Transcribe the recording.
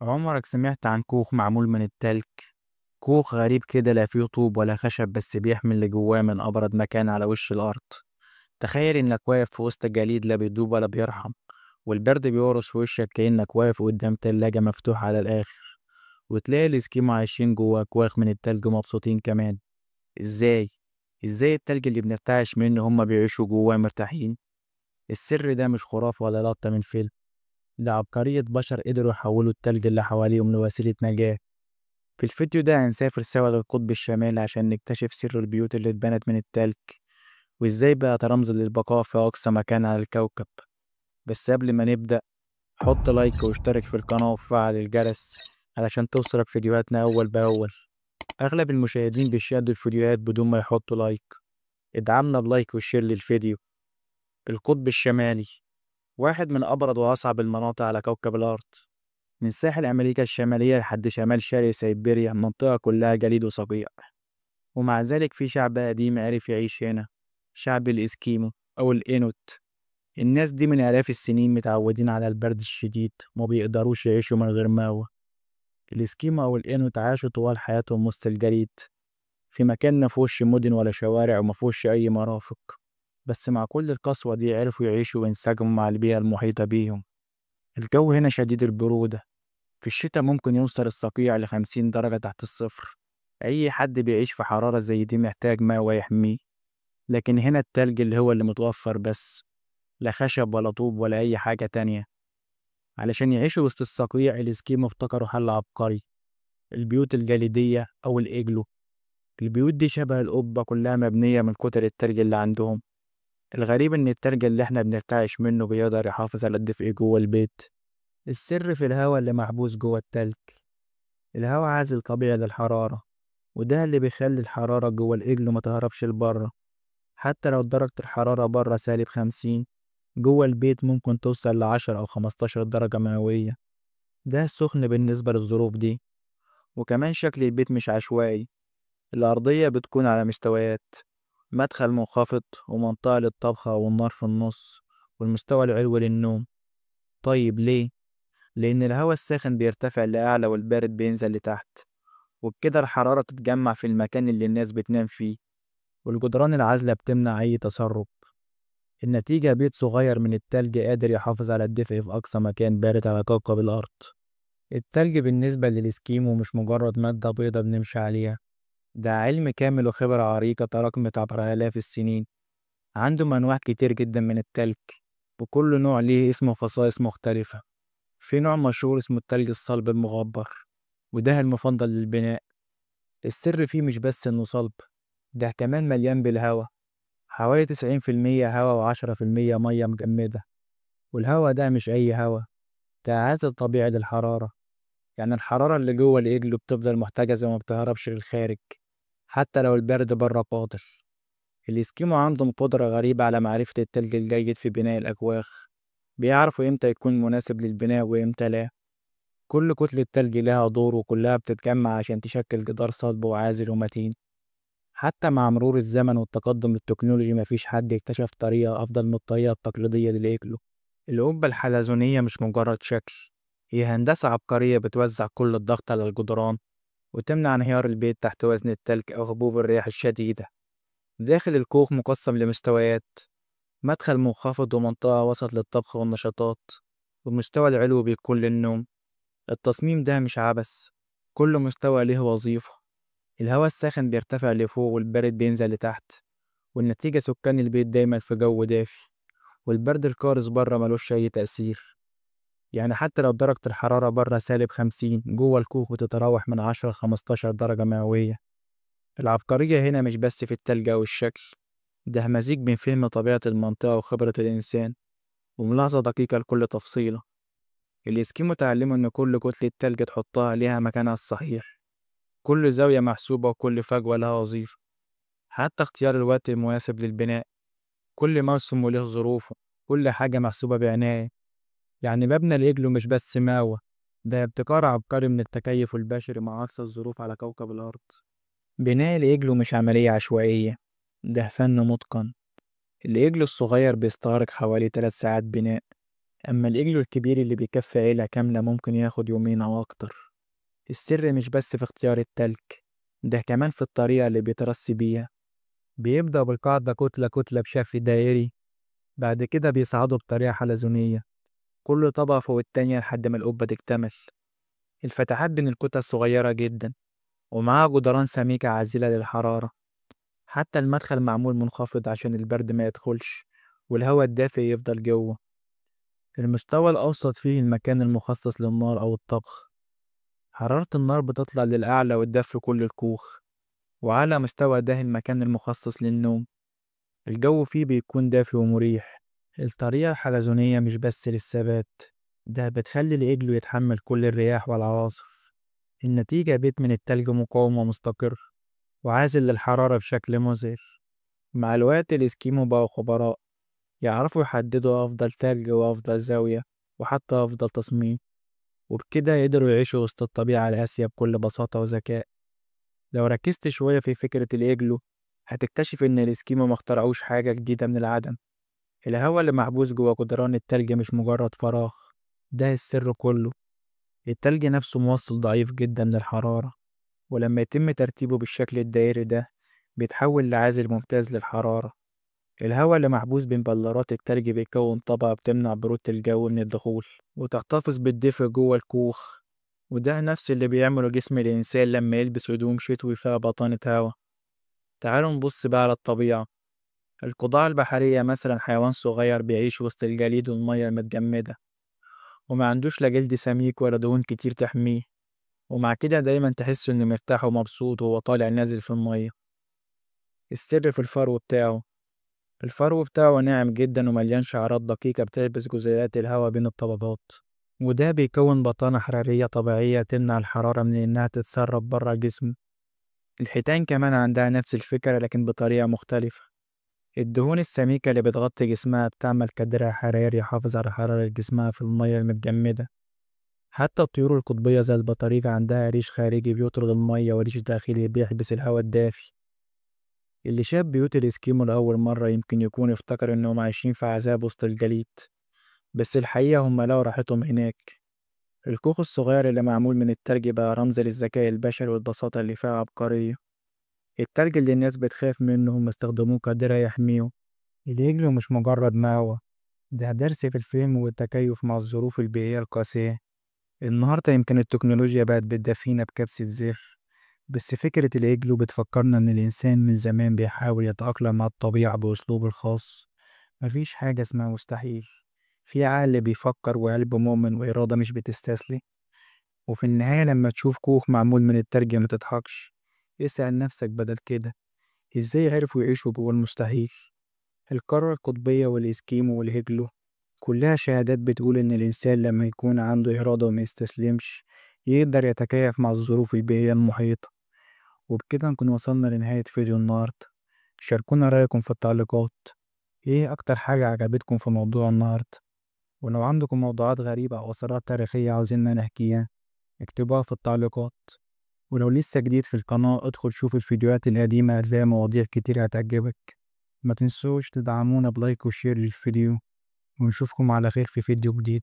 عمرك سمعت عن كوخ معمول من التلج؟ كوخ غريب كده، لا فيه طوب ولا خشب، بس بيحمي اللي جواه من أبرد مكان على وش الأرض. تخيل إنك واقف في وسط جليد لا بيدوب ولا بيرحم، والبرد بيقرص في وشك كأنك واقف قدام تلاجة مفتوحة على الآخر، وتلاقي الإسكيمو عايشين جوا أكواخ من التلج ومبسوطين كمان. إزاي؟ إزاي التلج اللي بنرتعش منه هما بيعيشوا جواه مرتاحين؟ السر ده مش خرافة ولا لقطة من فيلم، ده عبقرية بشر قدروا يحولوا التلج اللي حواليهم لوسيلة نجاة. في الفيديو ده هنسافر سوا للقطب الشمالي عشان نكتشف سر البيوت اللي اتبنت من التلج، وإزاي بقت رمز للبقاء في أقصى مكان على الكوكب. بس قبل ما نبدأ، حط لايك واشترك في القناة وفعل الجرس علشان توصلك فيديوهاتنا أول بأول. أغلب المشاهدين بيشاهدوا الفيديوهات بدون ما يحطوا like، ادعمنا ب like و share للفيديو. القطب الشمالي واحد من أبرد وأصعب المناطق على كوكب الأرض، من ساحل أمريكا الشمالية لحد شمال شرق سيبيريا، منطقة كلها جليد وصقيع. ومع ذلك في شعب قديم عرف يعيش هنا، شعب الإسكيمو أو الإنوت. الناس دي من آلاف السنين متعودين على البرد الشديد وما بيقدروش يعيشوا من غير مأوى. الإسكيمو أو الإنوت عاشوا طوال حياتهم وسط الجليد، في مكان مفيهوش مدن ولا شوارع ومفيهوش أي مرافق، بس مع كل القسوة دي عرفوا يعيشوا وينسجموا مع البيئة المحيطة بيهم. الجو هنا شديد البرودة، في الشتاء ممكن يوصل الصقيع ل50 درجة تحت الصفر. أي حد بيعيش في حرارة زي دي محتاج مأوى يحميه، لكن هنا التلج اللي هو اللي متوفر بس، لا خشب ولا طوب ولا أي حاجة تانية. علشان يعيشوا وسط الصقيع الإسكيمو افتكروا حل عبقري، البيوت الجليدية أو الإجلو. البيوت دي شبه القبة، كلها مبنية من كتل التلج اللي عندهم. الغريب إن التلج اللي إحنا بنرتعش منه بيقدر يحافظ على الدفء جوه البيت. السر في الهواء اللي محبوس جوه التلج. الهواء عازل طبيعي للحرارة، وده اللي بيخلي الحرارة جوه الإجلو ما تهربش لبره. حتى لو درجة الحرارة بره -50، جوه البيت ممكن توصل ل10 أو 15 درجة مئوية. ده سخن بالنسبة للظروف دي. وكمان شكل البيت مش عشوائي، الأرضية بتكون على مستويات، مدخل منخفض ومنطقة للطبخ والنار في النص، والمستوى العلوي للنوم. طيب ليه؟ لأن الهواء الساخن بيرتفع لأعلى والبارد بينزل لتحت، وبكده الحرارة تتجمع في المكان اللي الناس بتنام فيه، والجدران العازلة بتمنع أي تسرب. النتيجة بيت صغير من التلج قادر يحافظ على الدفء في أقصى مكان بارد على كوكب الأرض. التلج بالنسبة للإسكيمو مش مجرد مادة بيضة بنمشي عليها، ده علم كامل وخبرة عريقة تراكمت عبر آلاف السنين. عندهم أنواع كتير جدا من التلج، وكل نوع ليه اسم وخصائص مختلفة. في نوع مشهور اسمه التلج الصلب المغبر، وده المفضل للبناء. السر فيه مش بس إنه صلب، ده كمان مليان بالهواء، حوالي 90% هواء و10% مية مجمدة. والهواء ده مش أي هواء، ده عازل طبيعي للحرارة. يعني الحرارة اللي جوه الإجلو بتفضل محتجزة وما بتهربش للخارج حتى لو البرد بره قاتل. الإسكيمو عندهم قدرة غريبة على معرفة التلج الجيد في بناء الأكواخ، بيعرفوا إمتى يكون مناسب للبناء وإمتى لا. كل كتلة تلج لها دور، وكلها بتتجمع عشان تشكل جدار صلب وعازل ومتين. حتى مع مرور الزمن والتقدم التكنولوجي مفيش حد اكتشف طريقة أفضل من الطريقة التقليدية للإجلو. القبة الحلزونية مش مجرد شكل، هي هندسة عبقرية بتوزع كل الضغط على الجدران وتمنع انهيار البيت تحت وزن التلج أو هبوب الرياح الشديدة. داخل الكوخ مقسم لمستويات، مدخل منخفض ومنطقة وسط للطبخ والنشاطات، والمستوى العلوي بيكون للنوم. التصميم ده مش عبث، كل مستوى ليه وظيفة. الهواء الساخن بيرتفع لفوق والبارد بينزل لتحت، والنتيجة سكان البيت دايما في جو دافي، والبرد القارس بره ملوش أي تأثير. يعني حتى لو درجة الحرارة بره -50، جوه الكوخ بتتراوح من 10 ل15 درجة مئوية. العبقرية هنا مش بس في التلج أو الشكل، ده مزيج بين فهم طبيعة المنطقة وخبرة الإنسان، وملاحظة دقيقة لكل تفصيلة. الإسكيمو تعلموا إن كل كتلة تلج تحطها ليها مكانها الصحيح، كل زاوية محسوبة وكل فجوة لها وظيفة. حتى اختيار الوقت المناسب للبناء، كل موسم وله ظروفه، كل حاجة محسوبة بعناية. يعني مبنى الإجلو مش بس مأوى، ده ابتكار عبقري من التكيف البشري مع أقصى الظروف على كوكب الأرض. بناء الإجلو مش عملية عشوائية، ده فن متقن. الإجلو الصغير بيستغرق حوالي 3 ساعات بناء، أما الإجلو الكبير اللي بيكفي عيلة كاملة ممكن ياخد يومين أو أكتر. السر مش بس في اختيار التلج، ده كمان في الطريقة اللي بيترص بيها. بيبدأ بالقاعدة كتلة كتلة بشكل دائري، بعد كده بيصعدوا بطريقة حلزونية، كل طبقة فوق التانية لحد ما القبة تكتمل. الفتحات بين الكتل صغيرة جدا، ومعاها جدران سميكة عازلة للحرارة. حتى المدخل معمول منخفض عشان البرد ما يدخلش والهواء الدافئ يفضل جوه. المستوى الأوسط فيه المكان المخصص للنار أو الطبخ، حرارة النار بتطلع للأعلى وتدفي كل الكوخ. وعلى مستوى ده المكان المخصص للنوم، الجو فيه بيكون دافي ومريح. الطريقة الحلزونية مش بس للثبات، ده بتخلي الإجلو يتحمل كل الرياح والعواصف. النتيجة بيت من التلج مقاوم ومستقر وعازل للحرارة بشكل مذهل. مع الوقت الإسكيمو بقوا خبراء، يعرفوا يحددوا أفضل تلج وأفضل زاوية وحتى أفضل تصميم، وبكده يقدروا يعيشوا وسط الطبيعة القاسية بكل بساطة وذكاء. لو ركزت شوية في فكرة الإجلو هتكتشف إن الإسكيمو ما اخترعوش حاجة جديدة من العدم. الهواء اللي محبوس جوا جدران التلج مش مجرد فراغ، ده السر كله. التلج نفسه موصل ضعيف جدا للحرارة، ولما يتم ترتيبه بالشكل الدائري ده بيتحول لعازل ممتاز للحرارة. الهواء اللي محبوس بين بلورات التلج بيكون طبقة بتمنع برودة الجو من الدخول وتحتفظ بالدفء جوه الكوخ، وده نفس اللي بيعمله جسم الإنسان لما يلبس هدوم شتوي فيها بطانة هوا. تعالوا نبص بقى على الطبيعة. القضاع البحرية مثلا حيوان صغير بيعيش وسط الجليد والمية المتجمدة، وما عندوش لا جلد سميك ولا دهون كتير تحميه، ومع كده دايما تحس إنه مرتاح ومبسوط وهو طالع نازل في المية. السر في الفرو بتاعه. الفرو بتاعه ناعم جدا ومليان شعرات دقيقة بتلبس جزيئات الهواء بين الطبقات، وده بيكون بطانة حرارية طبيعية تمنع الحرارة من إنها تتسرب بره جسمه. الحيتان كمان عندها نفس الفكرة لكن بطريقة مختلفة. الدهون السميكة اللي بتغطي جسمها بتعمل كدرع حراري يحافظ على حرارة جسمها في المية المتجمدة. حتى الطيور القطبية زي البطاريق عندها ريش خارجي بيطرد المية وريش داخلي بيحبس الهواء الدافي. اللي شاف بيوت الإسكيمو لأول مرة يمكن يكون افتكر إنهم عايشين في عذاب وسط الجليد، بس الحقيقة هم لقوا راحتهم هناك. الكوخ الصغير اللي معمول من التلج بقى رمز للذكاء البشري والبساطة اللي فيها عبقرية. التلج اللي الناس بتخاف منه هم استخدموه كدرع يحميهم. الإجلو مش مجرد مأوى، ده درس في الفهم والتكيف مع الظروف البيئية القاسية. النهاردة يمكن التكنولوجيا بقت بتدفينا بكبسة زر، بس فكرة الإجلو بتفكرنا إن الإنسان من زمان بيحاول يتأقلم مع الطبيعة بأسلوبه الخاص. مفيش حاجة اسمها مستحيل، في عقل بيفكر وقلب مؤمن وإرادة مش بتستسلم. وفي النهاية لما تشوف كوخ معمول من التلج ما تضحكش، اسأل نفسك بدل كده إزاي عرفوا يعيشوا جوه المستحيل. القارة القطبية والإسكيمو والهجلو كلها شهادات بتقول إن الإنسان لما يكون عنده إرادة وما يستسلمش يقدر يتكيف مع الظروف البيئية المحيطة. وبكده نكون وصلنا لنهاية فيديو النهاردة. شاركونا رأيكم في التعليقات، إيه أكتر حاجة عجبتكم في موضوع النهاردة؟ ولو عندكم موضوعات غريبة أو أسرار تاريخية عاوزيننا نحكيها اكتبوها في التعليقات. ولو لسه جديد في القناة ادخل شوف الفيديوهات القديمة، هتلاقي مواضيع كتير هتعجبك. ما تنسوش تدعمونا ب like و share للفيديو، ونشوفكم على خير في فيديو جديد.